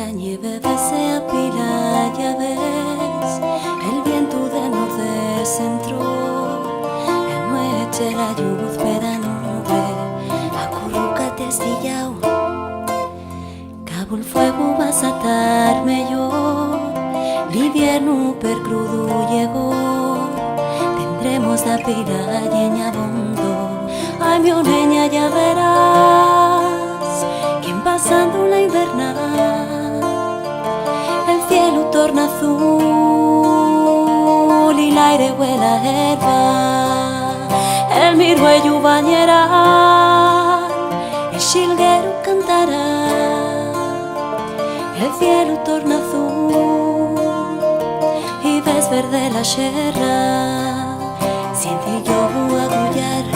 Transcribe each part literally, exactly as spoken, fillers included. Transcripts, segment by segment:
Ñeve vese a pila, ya ves, el vientu del nordés entró, la nueche la lluz pela nube, acurrúcate estilláu, cabo el fuegu, vas a tar meyor, l'iviernu per crudu llegó, tendremos la pila lleña abondo. Ai, mio neña, ya verás, qu'en pasando la invernal, el cielu torna azul y l'aire huele a herba, el miruellu bañerá, el xilgueru cantará, el cielu torna azul y ves verde la xerra. Siente yo aguyar,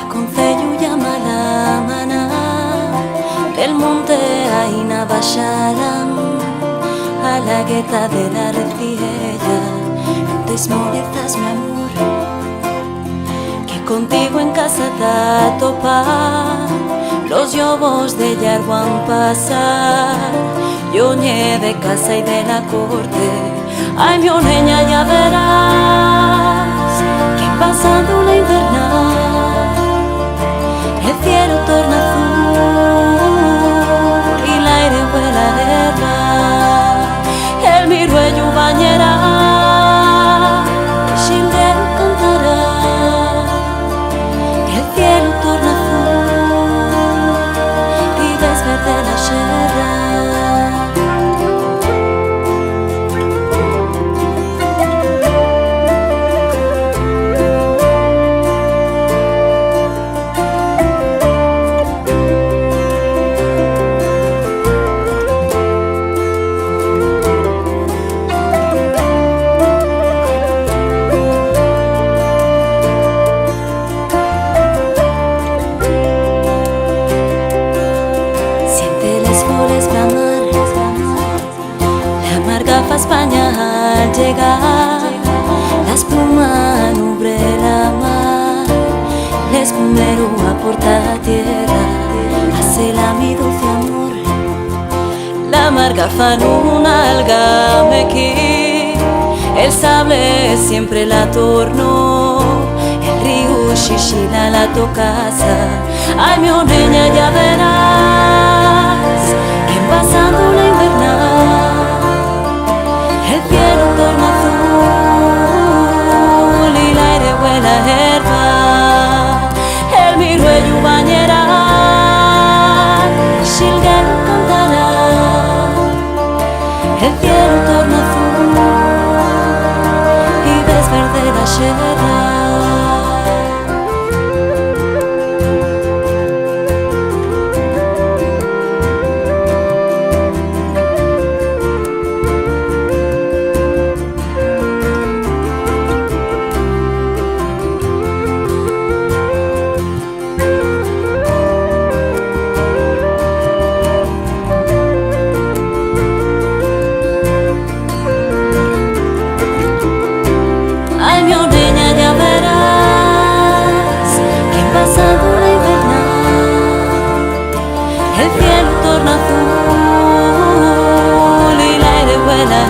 aconceyu llama la maná, del monte aina baxarán a la gueta de la reciella. No te esmolezas, mi amor, que contigo en casa ta topar, los llobos de llargo han pasar, lloñe de casa y de la corte. Ai, mio neña, ya verás, qu'en pasando la invernal, el cielu torna azul y l'aire huele a herba, el miruellu bañerá, el xilgueru cantará, el cielu torna azul y ves verde la xerra. Siente les foles bramar, la mar gafa España al llegar, la espuma nubre la mar, l'espumeru aporta tierra, hace la mi dulce amor. La mar gafa nun alga mequí, el sable siempre la tornó, el ríu xixila la to casa. Ai, mio neña, ya verás, qu'en pasando la invernal, el cielu torna azul y l'aire huele a herba, el miruellu bañerá, el xilgueru cantará, el cielu torna azul y ves verde la xerra. Ai, mio neña, ya verás, qu'en pasando la invernal, el cielu torna azul y l'aire huele a